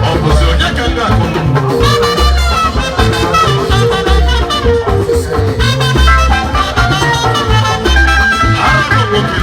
Ọ bụzi onye ka ndị akụnụ? Arụrụ nwoke.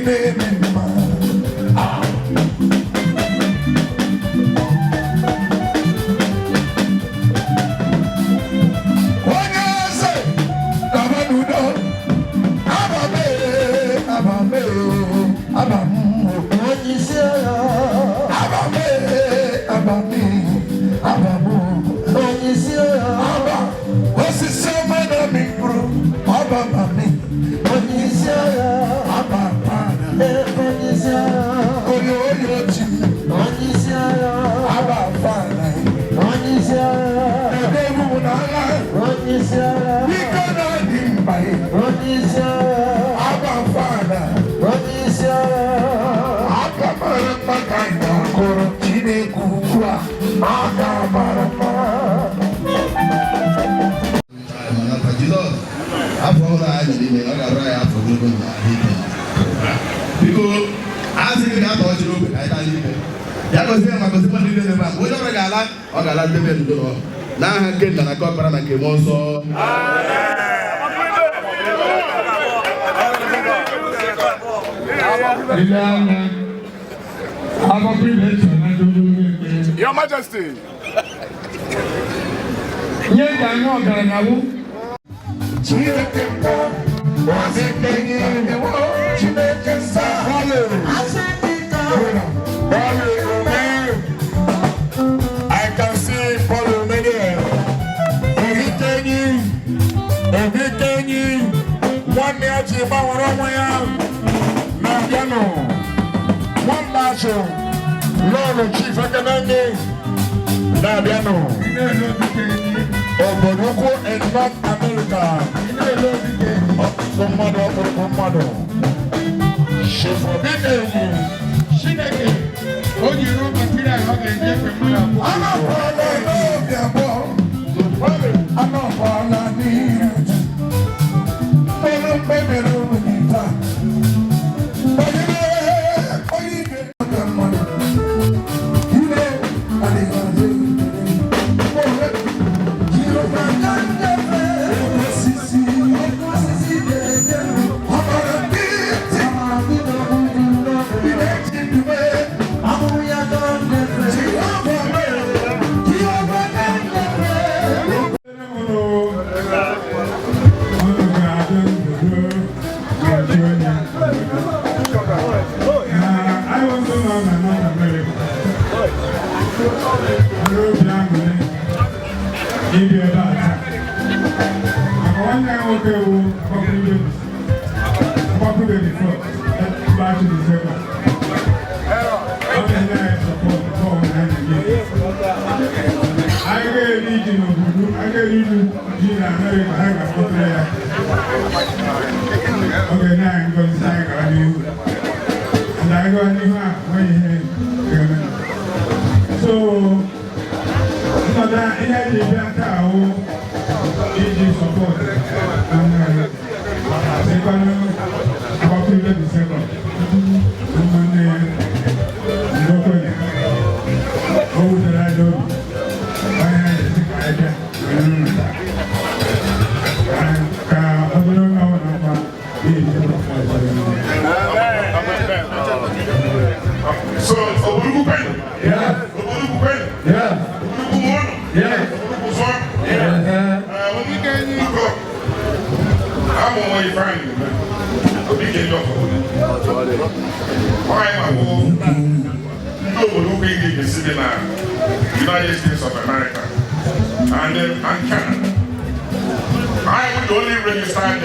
Na-eme mma. Onye eze gaba n'udo. Abame, abame, abam. Onye isi agha. Abame, abame, abam. Onye isi agha. Aba, osisi ọma na-amị mkpụrụ, ọba mami. Onye isi agha. Aba pana. Ee, onye isi agha. Oyo oyo chi. Onye isi agha. Aba pana. Onye isi agha. Ebe egwu n'agha. Onye isi agha. Ike na-adị mkpa. Onye isi agha. Aba pana. Onye isi agha. Aka mara mma ka anyị ga-akụrụ Chineke ugbu a. Aka mara mma. N'afa Jizọs, afọ ọhụrụ anyị nọ n'ime, ọ ga-abụrụ anyị afọ ogologo ndụ na ahụike. Biko, a sị gị ga-atọ ọchị n'ogbe ka anyị taa n'ime ya. Gọzie ma gọzikwa ndị niile ebe a. Mgbe onye ọbụla ga-ala, ọ ga-ala ndebe n'udo na ọṅụ. N'aha nke Nna na nke Ọkpara na nke Mmụọ Nsọ. Ile anya agbapụ ile so na ndị ogologo ekpere. Your Majesty. Ihe ka anyị ọgaranya wụ. Chineke mbụ, ozi enyi ewo, Chineke nsa. Asị dị ka. Paul Ome. I can see Paul Ome there. Obi Kenyi, Obi Kenyi, nwanne ya ji gbanwere onwe ya na-abịanụ. Nwamba achụ, Lọlọ Chief Ekenenyi na-abịanụ. Ị na-ele Obi Kenyi. Obodo ukwu in North America. Ị na-ele Obi Kenyi. Ọkpụkpụ mmadụ, ọkpụrụkpụ mmadụ. Chief Obi Kenyi. Chineke o ji raw material ọ ga-eji efe mmadụ abụọ. Anọkwala n'obi abụọ, anọkwala n'iru uju. Mkpụrụ mkpebiri unu taa. Banyere onye ibe ọka mmadụ. Ire adịghị adị. Jehova ka nyefe osisi. Osisi na-enye m. Ọbara ndị ntị Amara gị na-egbu dị n'obi. dị na-eji dume. Ahụhụ ya ka m na-efe. Jehova mere. Jehova ka m na-efe. Unu ga-adị ndụ ga-eji onye. Na anyị ndị nọ na North America. Nwere obi aṅụrị ịbịa ebe a taa. Maka nwanne ya nwoke wụ Agbapụrụ before back to December. Ọ ga-enye anyị support before na anyị anyị ga-eri ji n'obodo, anyị ga-eri ji na Amerịka, anyị ga-akpọtara ya. Ọ ga-enye anyị ngọzi sị anyị gara n'ihu. And anyị gawa n'ihu a, nweghị ihe ga-eme. So, nnọdụ ihe eji bịa taa wụ iji support nwanne anyị. Sịkwanụ Agbapụrụ December, ụmụnne ya ndị okenye, o wutere anyị obi. Onye anyị si ka anyị bịa were unu taa. Ka ọ bụrụ na ọ na mma n'ihi. So, Obodo kwenu. Obodo kwenu. Obodo mụọnụ. Obodo zụọ. Biko, amụ nwa Ifeanyị Obi Kenyi ọfọ. Nwaanyị ma bụ ndị obodo ukwu ị ga-esi dị na United States of America and Canada. I am the only registered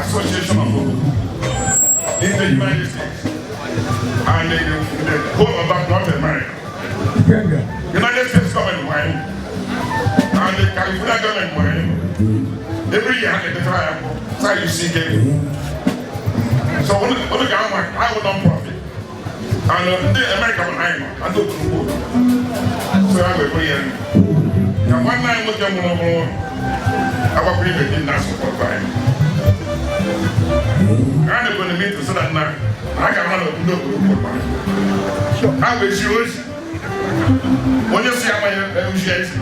association of Obodo in the United States and in the whole of North America. United States government wine and the California government wine. Every year they try try you see game. So when the government, I will non-profit. And the American I know, and the so I will bring in. Now one night with them I will bring it in that support by. I'm going to meet so that now I can run a good. I will see you. Onye si amaghị ozi ya isi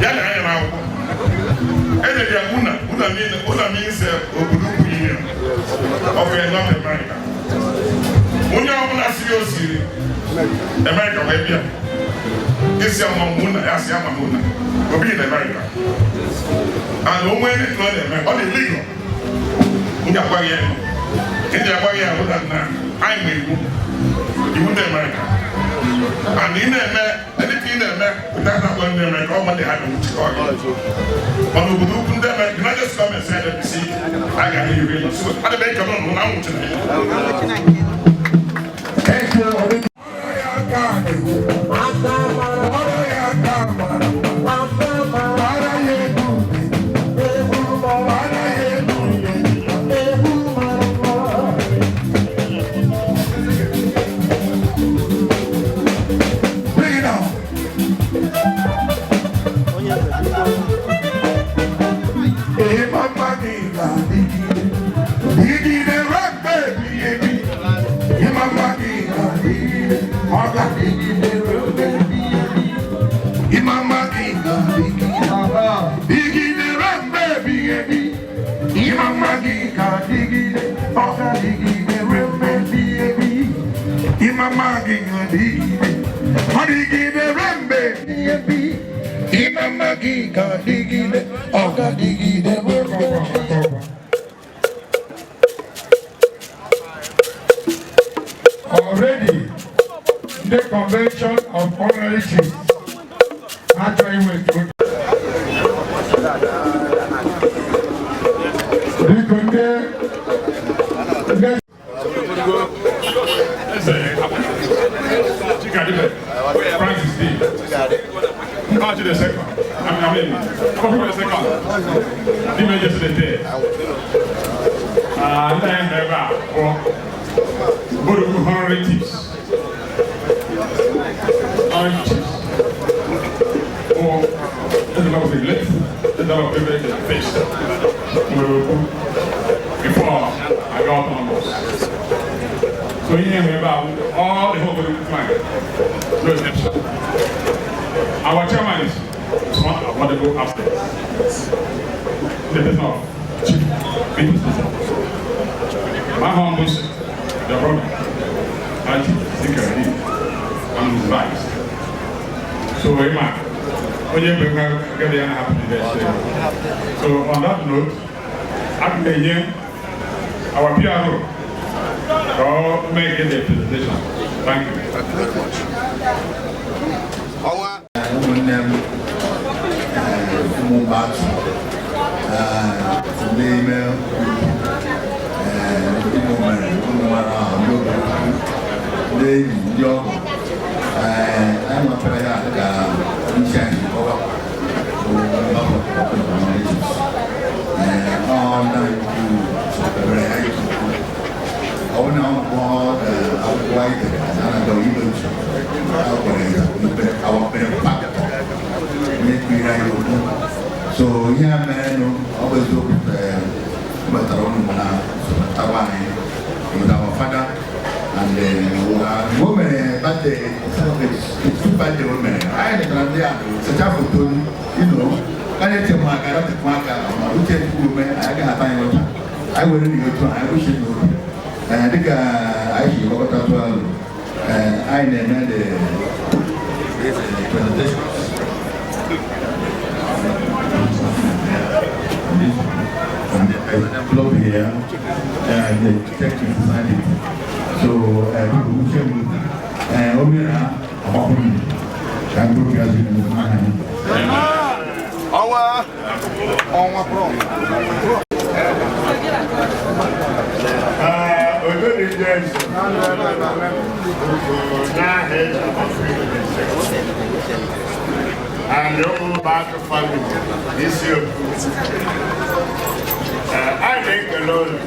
ya na anya n'akwụkwọ edere ya una una mean, una means obodo ukwu union of North America. o siri America wee bịa isi ama mụ na ya si ama mụ na obi na America and onwe ndị ọ na-eme ọ dị legal. M ga-agwa gị ya, ndị agwa gị ya bụ na anyị nwe iwu, iwu ndị America, and ị na-eme anything ị na-eme without that one ndị America ọ ma dị ha na-ewuchikọ gị. Mana obodo ukwu ndị America, United States gọọmenti sị NPC a ga-ahụ iwu, so adịbe ekele ụnụ na nwụchiri. Thank you. Ọrụ ya aka mara mma. Ọrụ ya egwu. Ọrụ ya egwu. Bring it on. Ee, mama gị ga-adịgide. Dịgide ruo mgbe ebighị ebi. Ịma gị ga-adịgide. Ọ ga-adịgide ruo mgbe ebighị ebi. Ịma mma gị ga-adịgide. Dịgide ruo mgbe ebighị ebi. Ịma mma gị ga-adịgide. Ọ ga-adịgide ruo mgbe ebighị ebi. Ịma mma gị ga-adịgide. Ọ dịgide ruo mgbe ebighị ebi. Ịma mma gị ga-adịgide. Ọ ga-adịgide ruo mgbe ebighị ebi. Already, the Convention of Honorary Chiefs achọghị iweta oge. Biko ndị Eze Chikadibe Francis D. Archie the second. I mean, Kofi the second. The major to the day. Ndị anyị nọ ebe a bụ Bodogu honorary chiefs. Honorary chiefs. Bụ the level of the late, the level of the face. Before I got on board. So ihe nwe ebe a bụ all the whole Bodogu clan, no exception. Our chairman is one affordable asset. The person of Chief Peter. My humble self, the brother, Chief Sikari, and his vice. So, Emma, onye mgbe nwa ya na-ahapụ the best. So on that note, a ga-enye our PRO ka ọ make the presentation. Thank you. Ụmụnne m, ụmụ mmadụ n'ime ụmụ mere ụmụ nwere ahụ, ndị obodo ukwu, ndị enyi, ndị ọgọ, anyị nwetara ya dịka isi anyị kọwa bụ mgbakọ ọ na ikwu were anyị tupu ọ bụ na ọ bụ akwụkwọ anyị dere na na ime uche a gwara ya ikpe awakpere mpakọ onye kpiri anyị okwu. So ihe a merenụ, ọ bụ eziokwu wetara ụnụ mana sọpụtawa anyị with our father and o mere birthday, two birthday o mere. Anyị letara ndị a secha foto ka na-eche m aka dọtịkwa aka ma uche chukwu ume anyị agaghị ata anyị ụta. Anyị were nri otu a anyị uche n'obi dịka anyị si gbakọta tụọ alụ anyị na-eme the presentations. And there's an envelope here, and the check is signed it. So, uche m, o mere agbapụrụ m ka m bụrụ gazi n'aha ya. Ọnwa ọnwa prom. Ogodi James n'aha eze and ụmụ family isi okwu anyị na-ekele unu.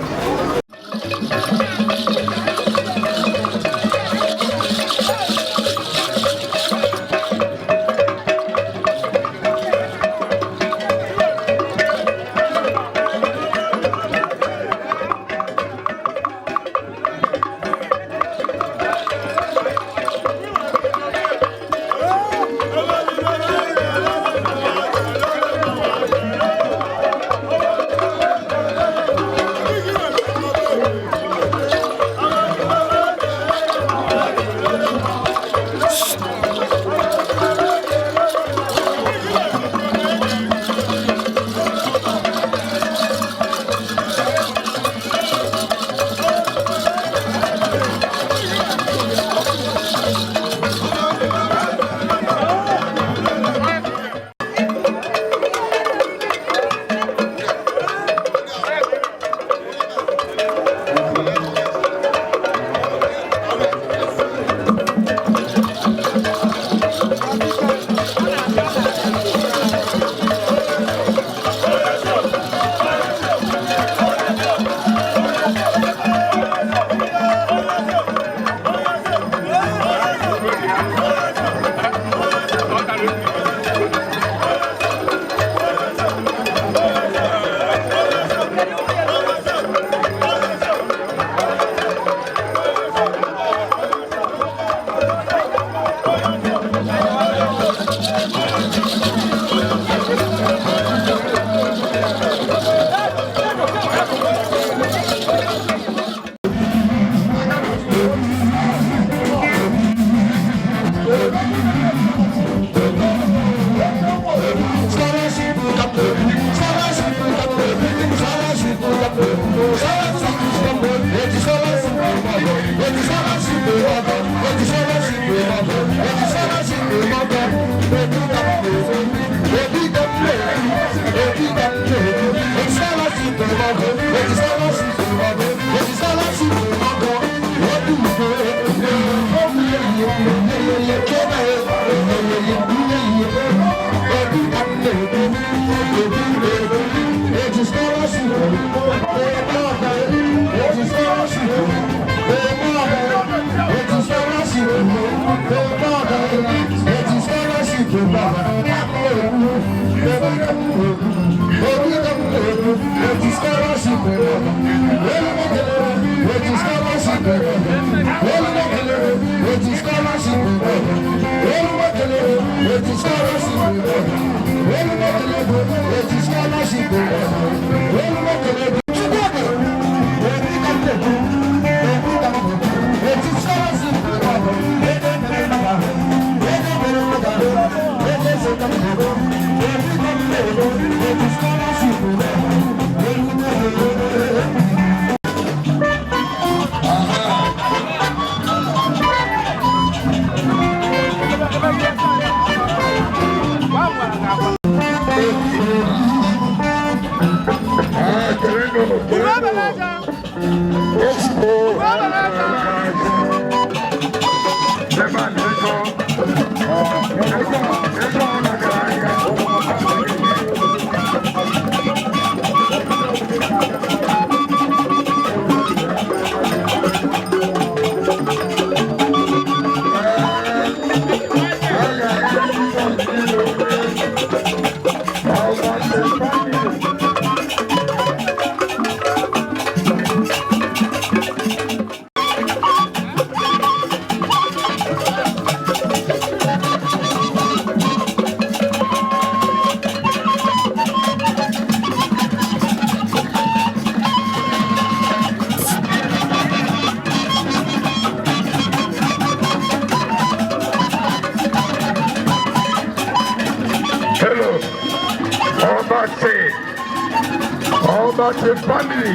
Ọbachi family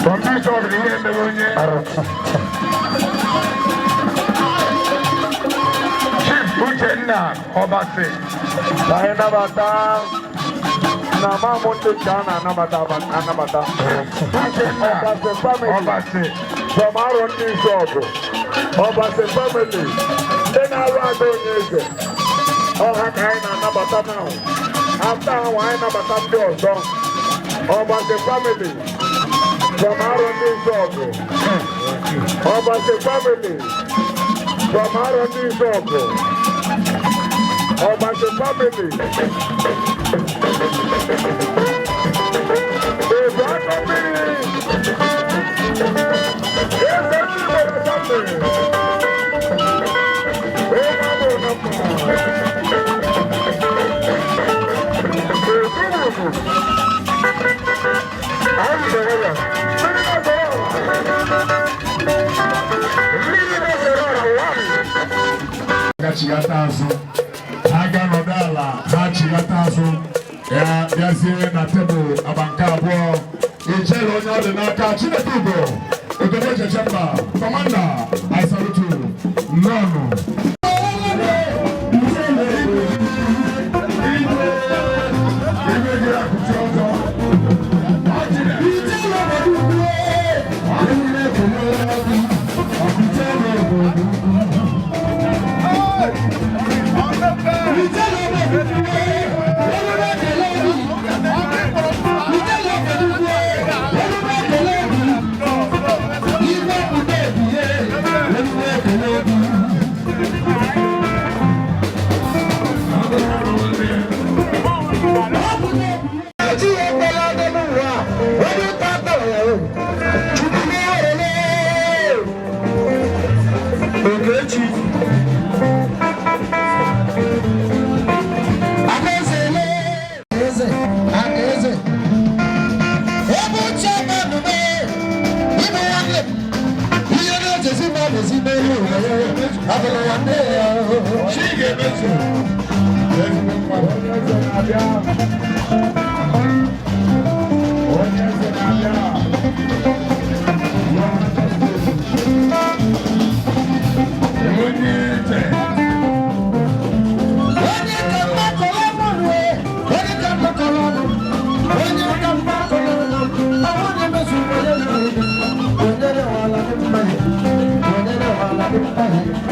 from Bishop ihe mere onye Chief Uchenna Ọbachi Ka anyị nabata na mamụ ndị ka a na-anabata anabata. Uchenna Ọbachi family Ọbachi from Arọ ndị Izuọgụ. Ọbachi family ndị na-arụ ada onye eze. Ọha ka anyị na-anabata now. After ahụ anyị nabata ndị ọzọ. Ọbachi family from Arọ ndị Izuọgụ. Ọbachi family from Arọ ndị Izuọgụ. Ọbachi family. Ebu aka mmiri Eze ndị Igbo na family Onye abụ na mma Ezurugu Azụrụ Mmiri na-azọrọ ọra Mmiri na-azọrọ ọra one. Gachigata azụ ha ga-anọdụ ala ha chigata azụ ya bịazie na tebụl agba nke abụọ ichere onye ọ dị n'aka Chineke Ugo Ogodo Chechemba kọmanda Asarutu nnọọnụ. Thank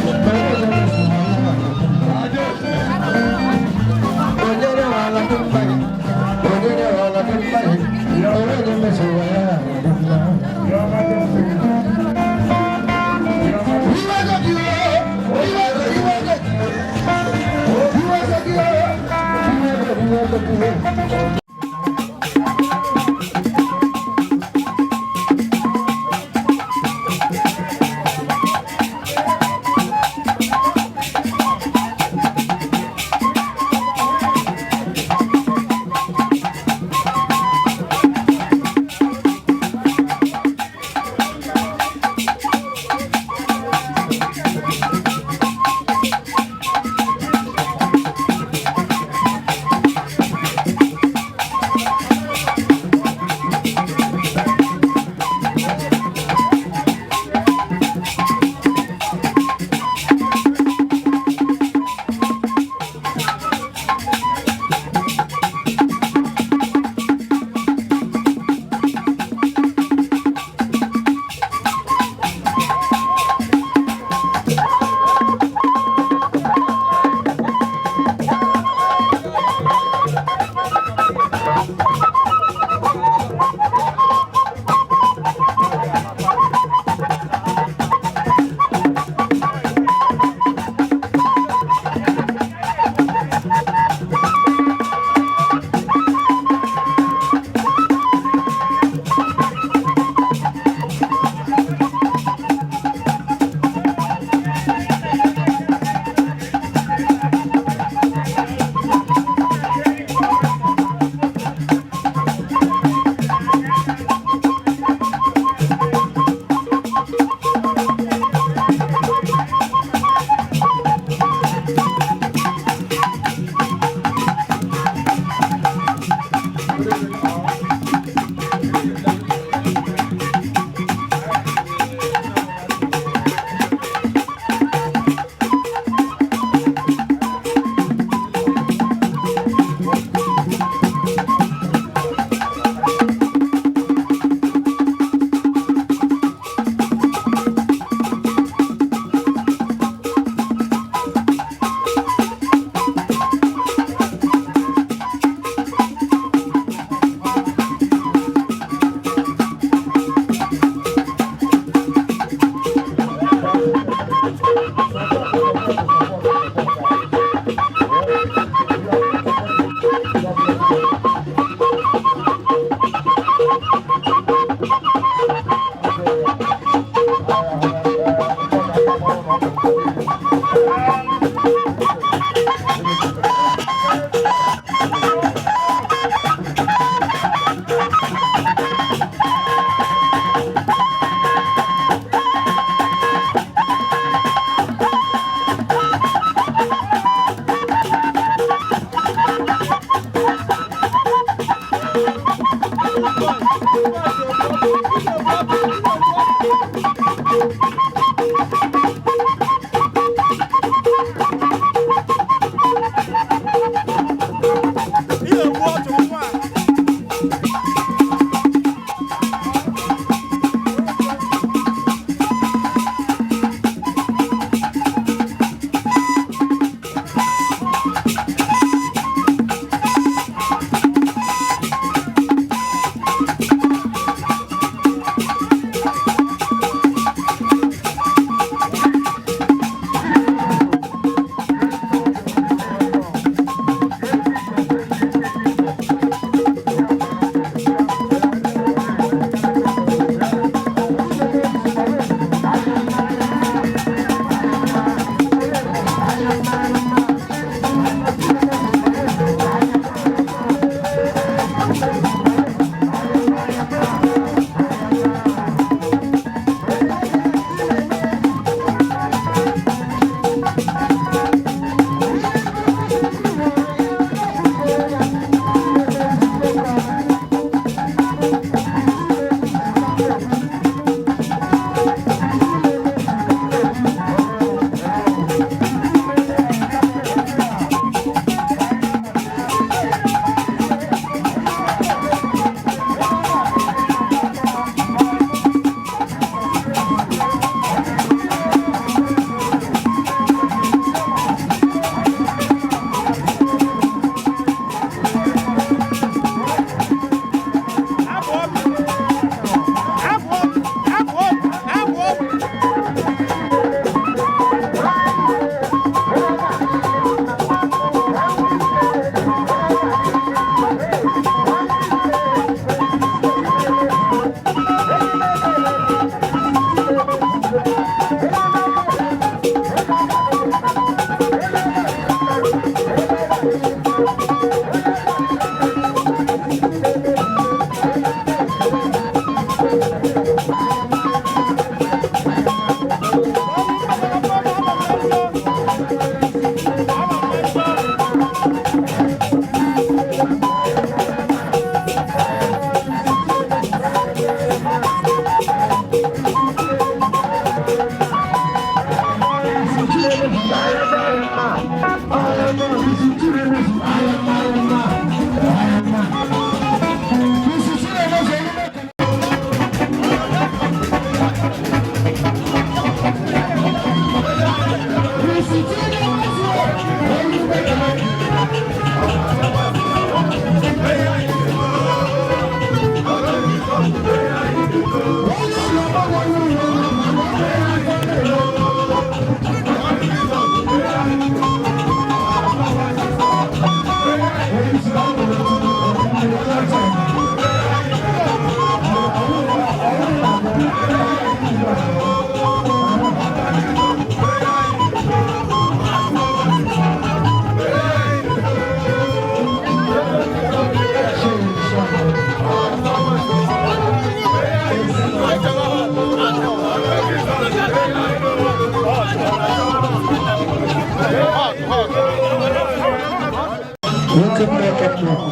Chineke mmụọ.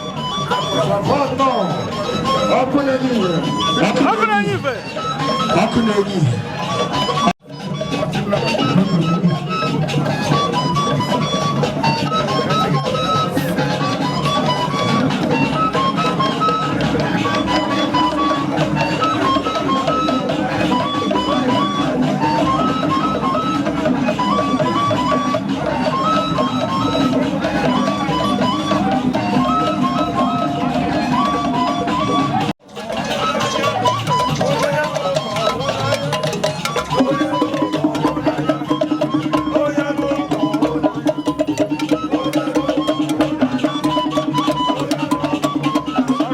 Ọkụ na-enye ihe. Ọkụ na-enye ife. Ọkụ na-enye ihe.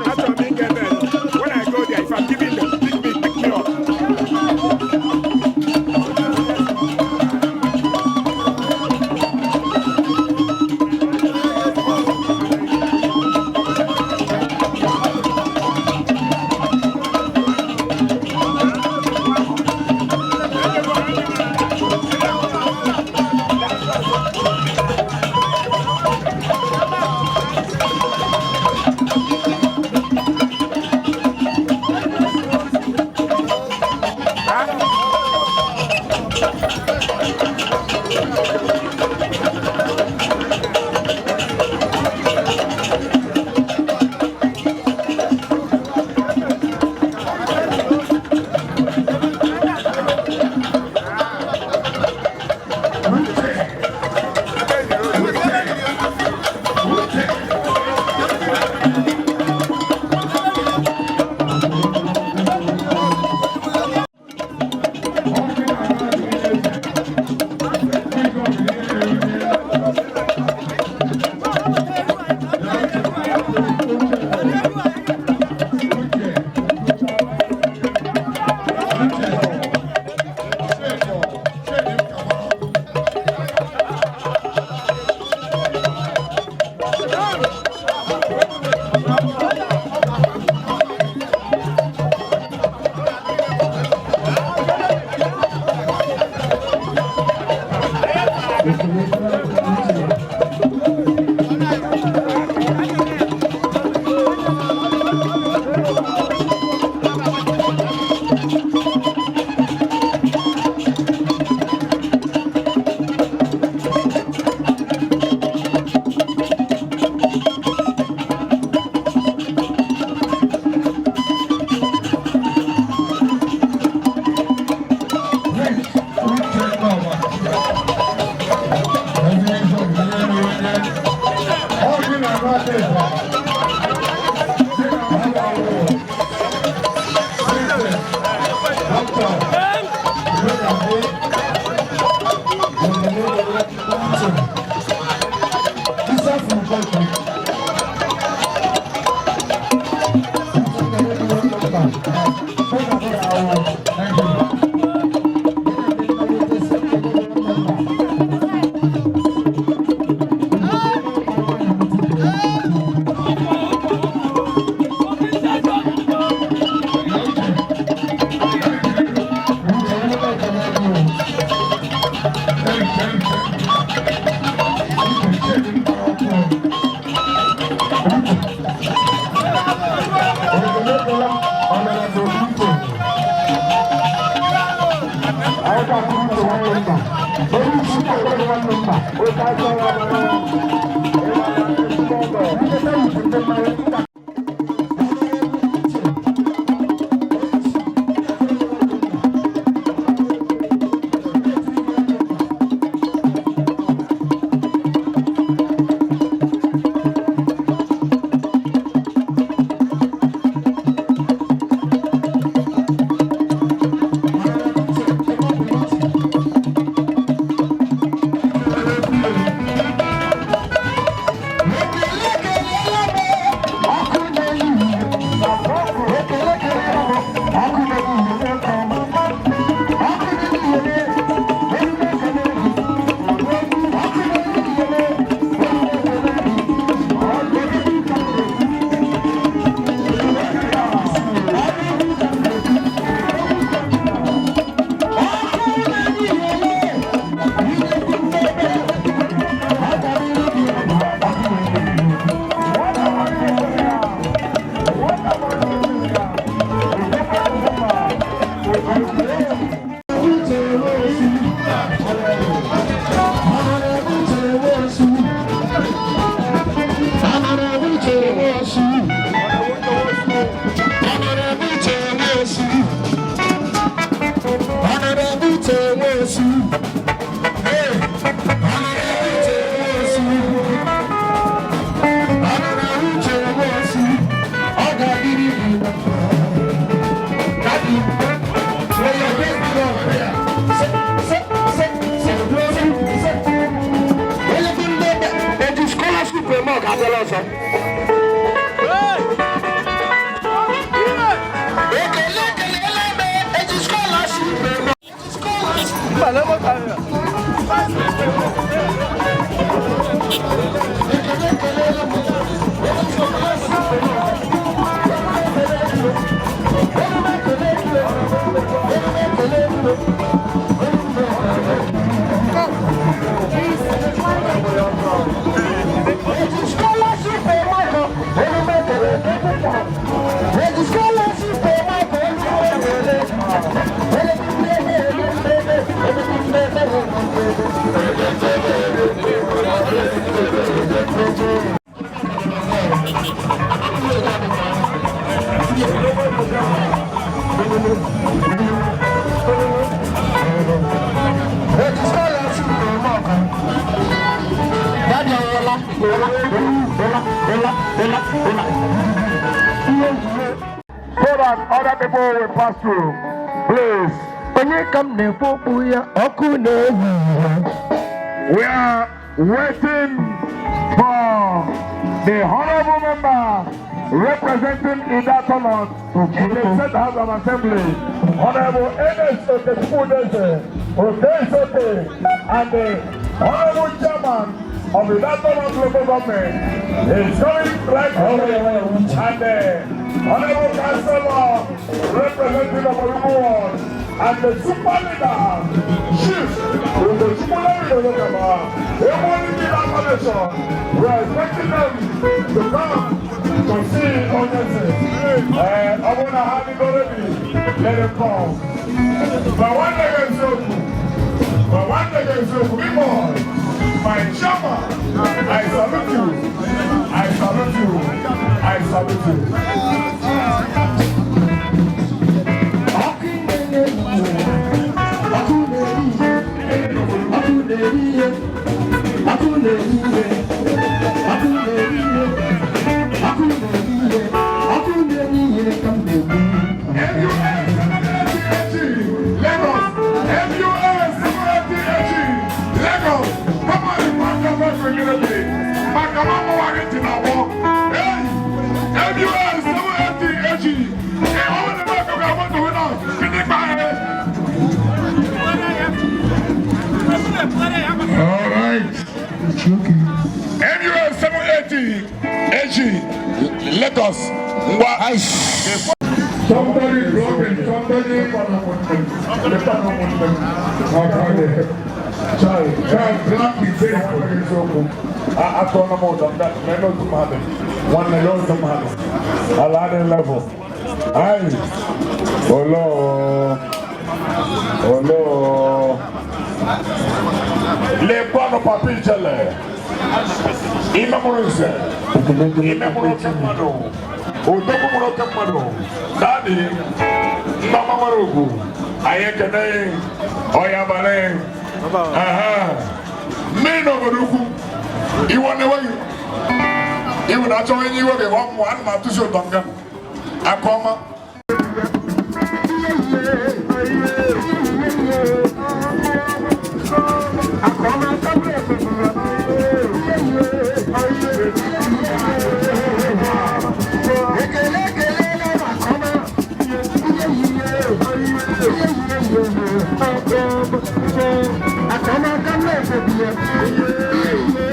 Achọrọ m ike ebe when I go there, if I'm giving them, pick me, pick me up. Nwosu. Hey, Honorable Uche Nwosu. Honorable Uche Nwosu. Ọ ga-adịrị gị na mma. Daddy, may your days be long. Say, say, say, say, say, say. Onye bụ ndị eji scholarship eme ọ ga-abịala ọzọ. Ekele ekelela m eji scholarship eme. Ekele ekelela m eji scholarship eme. So that other people will pass through. Please. Onye ka m na-ekwu okwu ya, ọkụ na-ewu ya. We are waiting for the honorable member representing Idato in the State House of Assembly, Honorable Ernest Okechukwu Okesoke, and the Honorable Chairman of Idato Local Government is coming right away, and the Honorable Councillor representing the Ward and the Super Leader, Chief Ugochukwu Olokama, Ebonyi Foundation. We are expecting them to come to see Onyese. Ọ bụrụ na ha dịgo ready, let them come. But one day eziokwu, but one day eziokwu, big boy, my chairman, I salute you, I salute you, I salute you. Ọkụ na-enye ihe, ọkụ na-eri ihe, ọkụ na-eri ihe, ọkụ na-eri ihe, ọkụ na-eri ihe, ọkụ na-eri ihe, ọkụ na-enye ihe ka m na-ekwu. MUN Lagos, MUN Lagos, come on, Makama community, Makama Mawagiti Nawo, hey, MUN 780, hey, I want to make a want to win us, can you buy it? All right. MUN 780 AG, Lagos, Ngwa. Somebody blocking, somebody. Child, child, black is very atọ na m ụdọ ndị na otu mmadụ nwanne ya otu mmadụ ala adị level ayi olo olo lekwanụ papa ijele ime mụrụ nze ime mụrụ oke mmadụ odogwu mụrụ oke mmadụ daddy ndọma nwere ugwu anyị ekene ọya abalị aha mmiri n'obodo ukwu iwe na-enweghị iwe na-achọ onye iwe gị ọ mmụọ ana m atụzi ụtọ nga aka ọma. Ekele ekelela maka ọma. Ihe ihe akọma aka m na-efobi ya. Ihe ihe.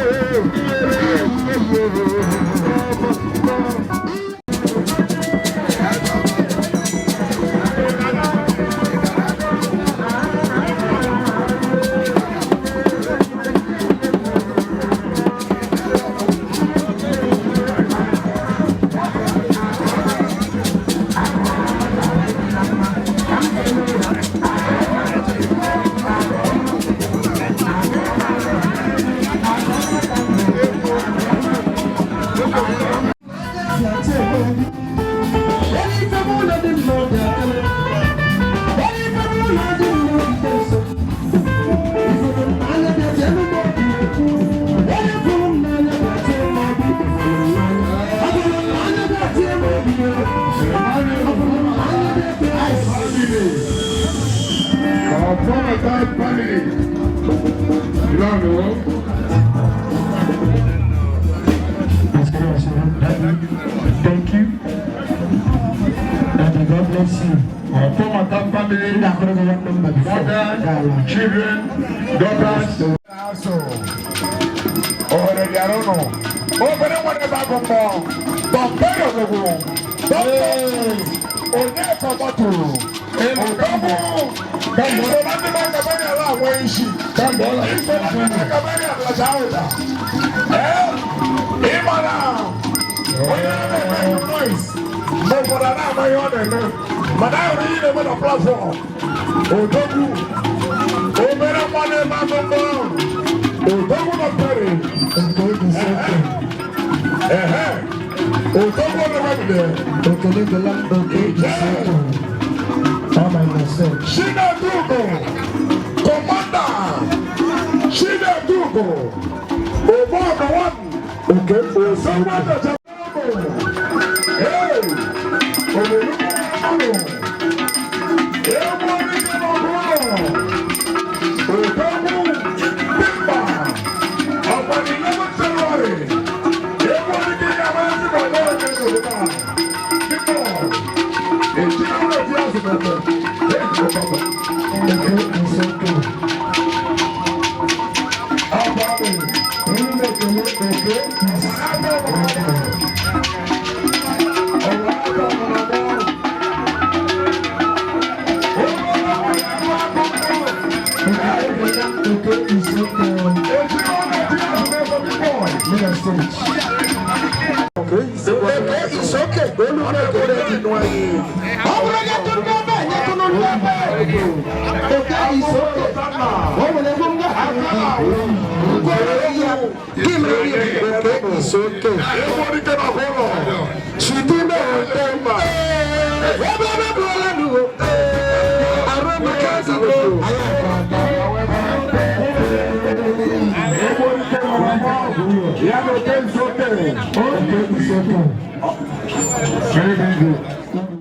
Ọ̀pọ̀lọpọ̀ family. Ìlànà. Thank you. Daddy, God bless you. Ọ̀pọ̀lọpọ̀ family. Mother, children, daughters. Ohere bịara ụnụ. Obere nwere ebe agụ mmụọ. Bọmpere odogwu. Bọmpe. Onye kọmọtụrụ. Odogwu. Isola ndị na-agabanye ala anwe isi. Isola ndị na-agabanye ala ụda. Ee, ị mara onye na-eme noise. Mgbe ụfọdụ a na-ama ihe ọ na-eme. Mana ahụrụ ihe na-eme na platform. Odogwu. Obere nwa na-eme agụ mmụọ. Odogwu nọ pere. Ehe. Odogwu nọ pere. Okele dịla oke isoko. All by myself. Chinedugo, Commander Chinedugo, Obodo one, Oke Osogbo Hey, Obodo Egwu onye n'ọbụrụ, Odogwu Pimba, ọgbani 11 February, egwu onye ga-amasị na ọgbọ onye n'obodo a. Biko, ejiri ụlọ ji azụ n'obodo. Oke isoko. Onye na-ekele oke isoko. Oke isoko. Middle stage. Oke ìsókè olùkọ́ ọ bụrụ onye tụrụ n'ebe nye tụrụ n'ebe oke ìsókè o nwere egwu nga ya gị mere oke ìsókè chidime ote mba ebe ebe bụrụla nuwo arụ emeka ezigbo Ya no te Oke isoko. Very, very good.